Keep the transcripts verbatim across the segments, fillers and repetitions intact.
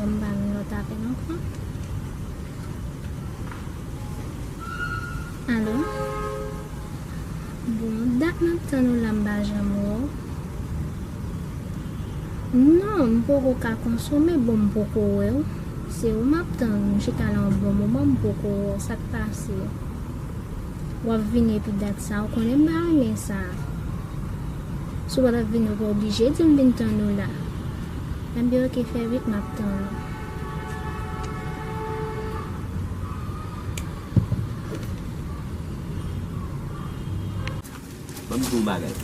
M pa gen lòt apèl ankò. Alo? Bon, dat m ap tann ou la, m pa janm wè w. Non, m poko ka konsome, bon, m poko wè w. Se ou m ap tann, m chita la yon bon moman, m poko wè w. Sa k pase? W ap vini epi dat sa, ou konnen m pa renmen sa. Si w pa t ap vini, ou pa oblije di m vin tann ou la. Ebyen, oke, fè vit, m ap tann ou. Ban m di w yon bagay.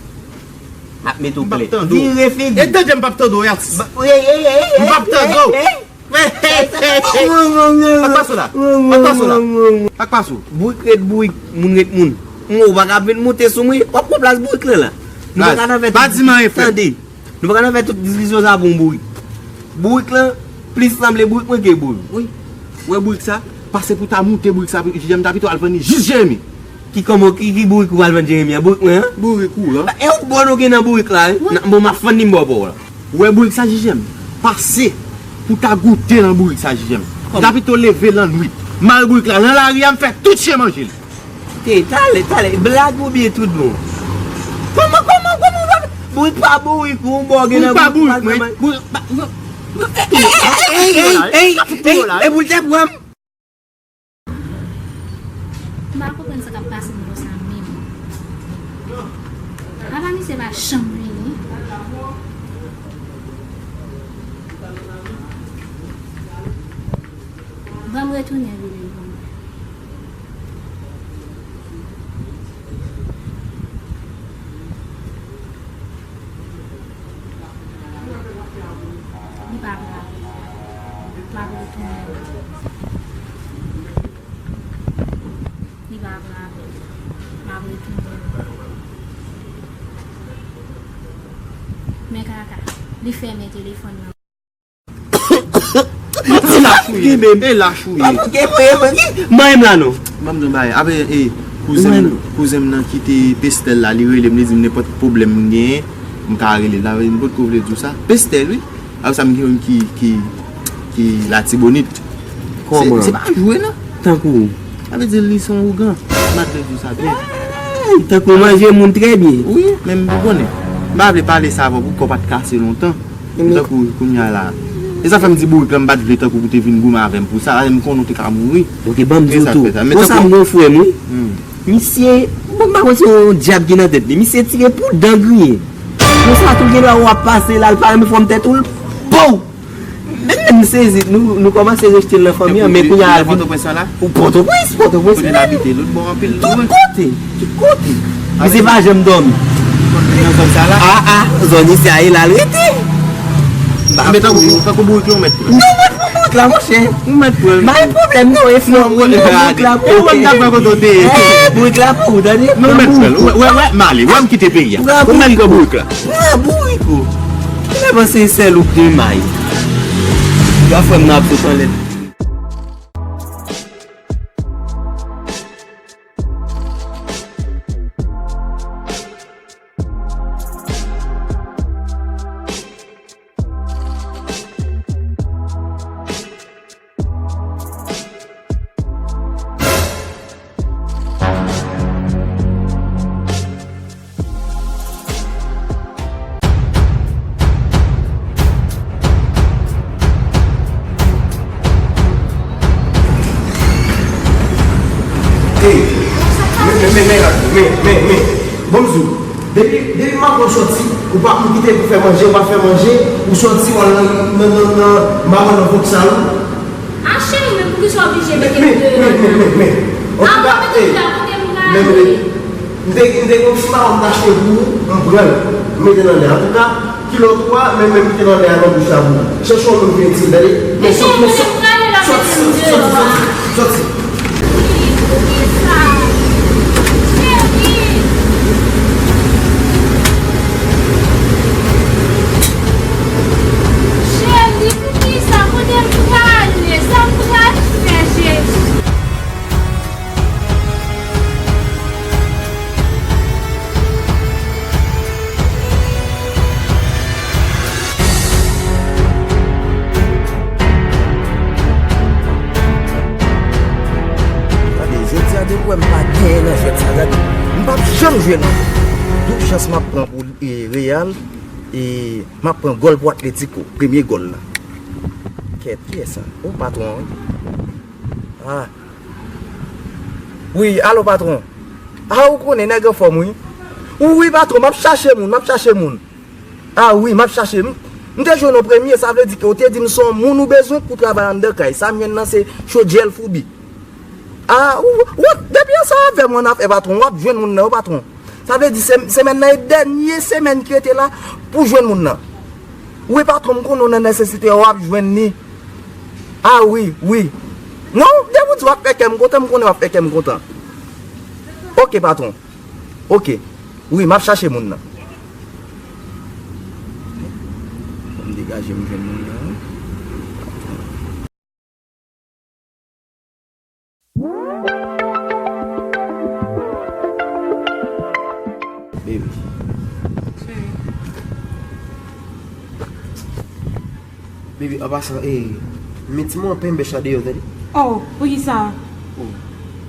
M ap mete w klè. M p ap tande w. Vire figi. E tande m p ap tande w, wi, atis. M p ap tande w. Hey, hey, hey, hey. Hey, hey, hey, hey. Pa t pase w la. Pa t pase w la. Pa t pase w. Bourik ret bourik, moun ret moun. Mwen, ou pa ka vin moute sou mwen. W ap pran plas bourik lan la. Nou pa ka nan fè tout. Pa di m anyen, frè. Tande. Nou pa ka nan fè tout diskisyon sa pou yon bourik. Bourik lan plis sanble bourik mwen ke bourik. Wi. Ou wè bourik sa? Pase pou ta moute bourik sa, Jijèm ta pito al vann li jis Jeremi. Ki kòman, ki, ki bourik ou al vann Jeremi an? Bourik mwen an? Bourik ou an? E yon bòn ou gen nan bourik la, wi. Nan, bon, m ap fann li m ba w pa w la. Ou wè bourik sa, Jijèm? Pase pou ta goute nan bourik sa, Jijèm. Kòman? Ta pito leve lannwit. Mare bourik la nan lari a, m fè tout chen manje l. Te, talè, talè, blag oubyen tout bon? Kòman, kòman, kòman w ap, bourik pa bourik, ou bò gen nan bourik pa bourik, mwen. Bourik pa, ey, ey, ey, ey, ey, e pou l te pran m. M pa konprann sa k ap pase m konsa menm. Apa misye pa janm vini? Ban m retounen vini pou mwen. Li pa vle avè m. M ap retounen. Li pa vle avè m. M ap retounen. Men kaka, li fèmen telefòn nan. Se lach ou ye. E lach ou ye. Manyen m la non. Ban m di yon bagay. Apre, e, kouzen m, kouzen m nan ki te Pestèl la, li rele m, li di m nenpòt pwoblèm m genyen, m ka rele l. Sa vle di m potko vle di w sa. Pestèl, wi. Apre sa, m gen youn ki, ki, ki Latibonit. Kòman? Se, se pa jwe, non. Tankou? Sa vle di li se yon ougan. M pa t vle di w sa byen. Tankou manje moun trè byen. Wi, men m konnen. M pa vle pale sa avè w pou kò pa t kase lontan. Tankou kounye a la. E sa fè m di bourik lan, m pa t vle tankou pou te vin goumen avè m pou sa. M konnen w te ka mouri. Ok, ban m di w tou. Bon, sa m gen yon frè m, wi. Misye, bon, m pa konn si yon dyab ki nan tèt li. Misye tire pou dan griyen. Konsa tou gen lè w ap pase la, l pa renmen fòm tèt ou, l pow! Menm, menm sezi, nou, nou kòmanse rejte l nan fanmi an, men kounye a al vin. Pòtoprens la? Ou Pòtoprens, Pòtoprens. Kote l abite? Lòt bò anpil lwen. Tout kote, tout kote. Misye pa janm dòmi. Nan zòn sa la? A, a, zòn isi a, e la l rete. Men tankou, tankou bourik la, ou mèt pran. Non, mwen pran bourik la, monchè. Ou mèt pran. Pa gen pwoblèm, non, e fò ou mèt pran bourik la. Ou wè m ta pran kote w te ye. Bourik la pou ou, tande? Non, ou mèt pran. Wè, wè, wè, m ale, wè m kite peyi a. Ou mèt pran bourik la. Pran bourik ou. Ou mèt panse sèl ou k te may. Yo frè m nan ap sot anlè. Ey, men, men, men, men, men, men, men, men, bon, m di w, depi, depi maten w sòti, ou pa, ou kite pou fè manje, ou pa fè manje, ou sòti, w al nan, nan, nan, nan, m pa konn nan vòksal ou. A, cheri, men poukisa w oblije mete m deyò la? Men, men, men, men, men. Antouka, ey, men, men, men, m te, m te gen yon ti mawon m t achte pou ou, m pran l, m mete l anlè. Antouka, kilòt ou a, men, men, kite l anlè a nan bouch la pou ou. Chèche yon moun pou itil, tande? Men sòti, men sòti, sòti, sòti, sòti, sòti. Cheri, poukisa? Kote m prale? Sa m pral fè, Jezi? Janm jwe non. Doub chans m ap pran pou, e, Real. E m ap pran gòl pou Atletico. Premye gòl la. Kèt, kiyès sa? O, patwon an, wi. A. Wi, alo, patwon. A, ou konnen nèg anfòm, wi. Wi, patwon, m ap chache moun, m ap chache moun. A wi, m ap chache. M, m te jwenn yon premye, sa vle di ke w te di m se yon moun ou bezwen pou travay anndan kay. Sa m jwenn nan se chodyè l foubi. A, ou, ou, depi ansanm avè m annafè, patwon, w ap jwenn moun nan, wi, patwon. Sa vle di se, semèn nan e dènye semèn ki rete la pou jwenn moun nan. Wi, patwon, m konnen w nan nesesite, w ap jwenn li. A wi, wi. Non, depi w di w ap fè kè m kontan, m konnen w ap fè kè m kontan. Oke, patwon. Oke. Wi, m ap chache moun nan. Fò m degaje m jwenn moun nan. Baby. Cheri. Baby, an pasan, e, met ti mwen anpè bèch la deyò, tande? Oh, poukisa? Oh.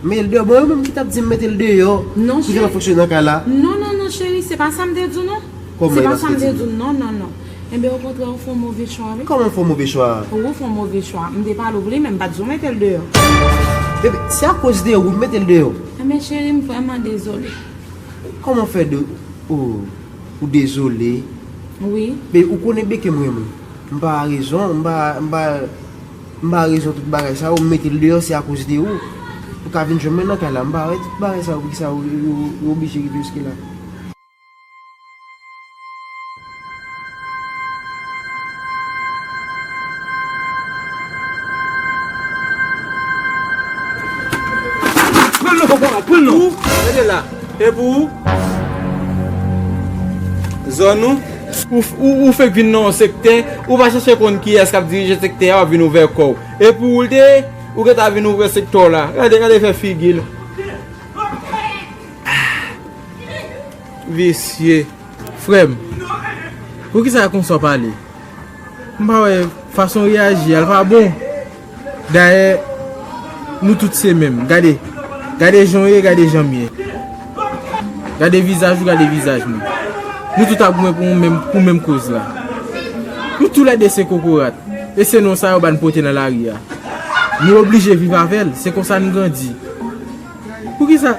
Met l deyò, bon, yo menm ki t ap di m mete l deyò. Non, cheri. Pou jan l ap fonksyone nan kay la. Non, non, non, cheri, se pa sa m te di w, non. Kòman e pa sa m te di w? Non, non, non. Enben, okontrè, ou fè yon move chwa, wi. Kòman m fè yon move chwa? Ou fè yon move chwa. M te pale w pou li, men m pa t di w mete l deyò. Baby, se akoz de ou m mete l deyò. Enben, cheri, m vrèman dezole. Kòman fè de ou, ou dezole? Wi. Men ou konnen byen ke m renmen w. M pa rezon, m pa, m pa, m pa rezon tout bagay sa yo, m mete l deyò, se akoz de ou. Ou ka vin jwenn mwen nan kay la, m pa wè tout bagay sa yo, poukisa ou, ou, ou oblije rive jiske la. Pran l non, papa, pran l non. Ou, gade la. E pou ou? Zòn ou? Ou, ou, ou fèk vin nan yon sektè, ou pa chèche konn kiyès k ap dirije sektè a, w ap vin ouvè kò w. E pou ou l te ye, ou gentan vin ouvè sektè w la. Gade, gade fè figi l. Visye. Frè m, poukisa konsa w pale? M pa wè fason w reyaji a, l pa bon. Dayè, nou tout se menm. Gade, gade jan w ye, gade jan m ye. Gade vizaj ou, gade vizaj mwen. Nou tout ap goumen pou menm, pou menm koz la. Nou toulède se kokorat. E se non sa yo ba n pote nan lari a. Nou oblije viv avè l, se konsa n grandi. Poukisa,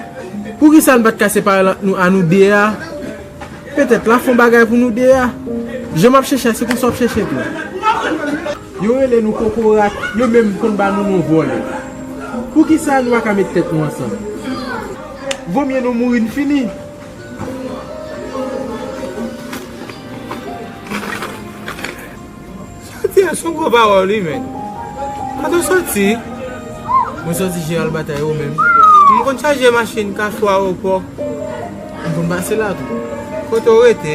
poukisa n pa t ka separe l ant nou, a nou de a? Petèt l ap fè yon bagay pou nou de a. Jan m ap chèche a, se konsa w ap chèche tou. Yo rele nou kokorat, yo menm konn ba nou non vòlè. Poukisa nou pa ka met tèt nou ansanm? Vomye nou mouri, n fini. Soti a se yon gwo pawòl, wi, men. Kote w soti? Mwen soti Jeral Batay, ou menm? M konn chaje machin Kafou Ayewopò. M konn pase la tou. Kote w rete?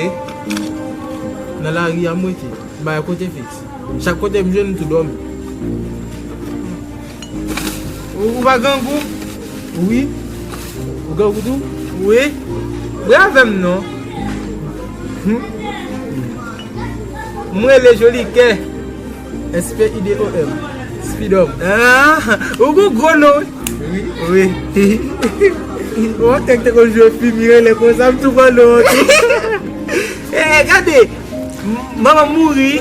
Nan lari a m rete. M pa gen kote fiks. Chak kote m jwenn, m tou dòmi. Ou, ou pa grangou? Wi. Ou grangou tou? Wi. Bre avè m non. Hmm. M rele Jolikè. S P I D O M. Spidòm. Ah, ou gon gwo non. Wi. Wi. Ou wè tèk te konn jwe fim, li rele konsa, m tou pran non an tou. Eh, gade, m-, manman m mouri,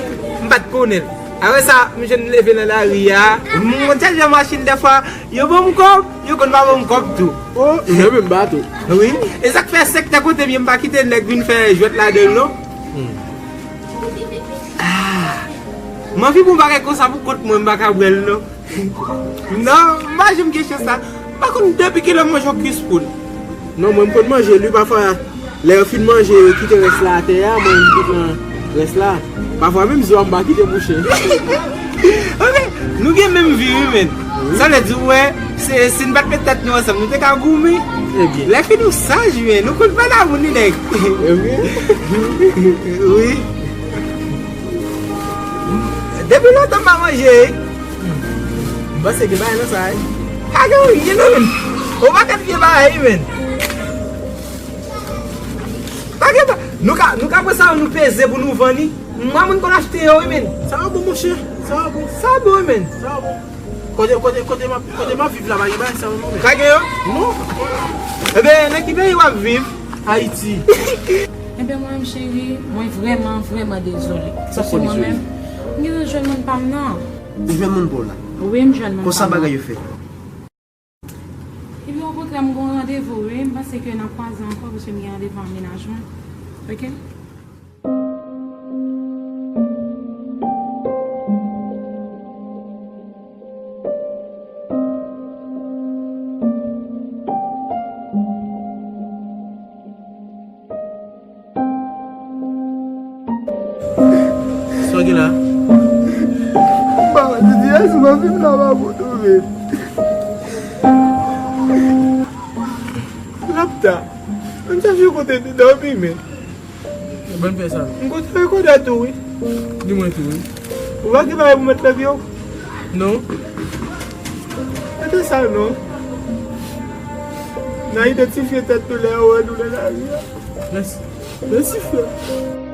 m pa t konnen l. Apre sa, m jwenn leve nan lari a. M konn chaje machin dèfwa, yo ban m kòb, yo konn pa ban m kòb tou. Oh, mwen menm bato. Wi. E sa k fè sektè kote m ye, m pa kite nèg vin fè jwèt ladan l non. Hmm. Ah. M anvi bon bagay konsa pou kont mwen, m pa ka bwè l non. Non, m pa janm gen chans sa. M pa konn depi kilè m manje yon kwis poul. Non, mwen m konn manje l wi, pafwa lè yo fin manje, yo kite rès la atè a, mwen m kite rès la. Pafwa menm zo a m pa kite bouche. Ok, nou gen menm vi wi, men. Sa vle di, w wè, se, si n pa t met tèt nou ansanm, nou te ka goumen. Ebyen. Lè fi nou saj, men, nou konn pale a moun wi, nèg. Ebyen. Wi. Depi lontan m pa manje. M panse gen bagay nan sa, wi. Pa gen anyen non, men. Ou pa kat vye bagay, men. Pa gen ba-, nou ka, nou ka pran sa yo, nou peze pou nou vann li. Mwen moun konn achte yo, wi, men. Sa yo bon, monchè. Sa yo bon. Sa bon, wi, men. Sa yo bon. Kote, kote, kote m ap, kote m ap viv la, pa gen bagay sa yo, non, men. Pa gen yo? Non. Ebyen, nan ki peyi w ap viv? Ayiti. Ebyen, mwen menm, cheri, mwen vrèman, vrèman dezole. Sa fè w dezole? Mwen menm, m gentan jwenn moun pa m nan. Ou jwenn moun pa w la? Wi, m jwenn moun pa m nan. Konsa bagay yo fèt? Ebyen, okontrè, m gen yon randevou, wi. M panse ke n ap kwaze ankò, paske m gen randevou ak mennaj mwen. Oke? Sa w gen la? M pa wè, Didi, èske w ap viv la pa pou nou menm? Lapta, ann chache kote nou dòmi, men. Ban m fè sa. M kontan rekonèt ou, wi. Di mwen tou, wi. Ou pa gen bagay pou met nan pye w? Non. Mete sa non. N a idantifye tèt nou lè yo wè nou nan lari a. Mèsi. Mèsi, frè.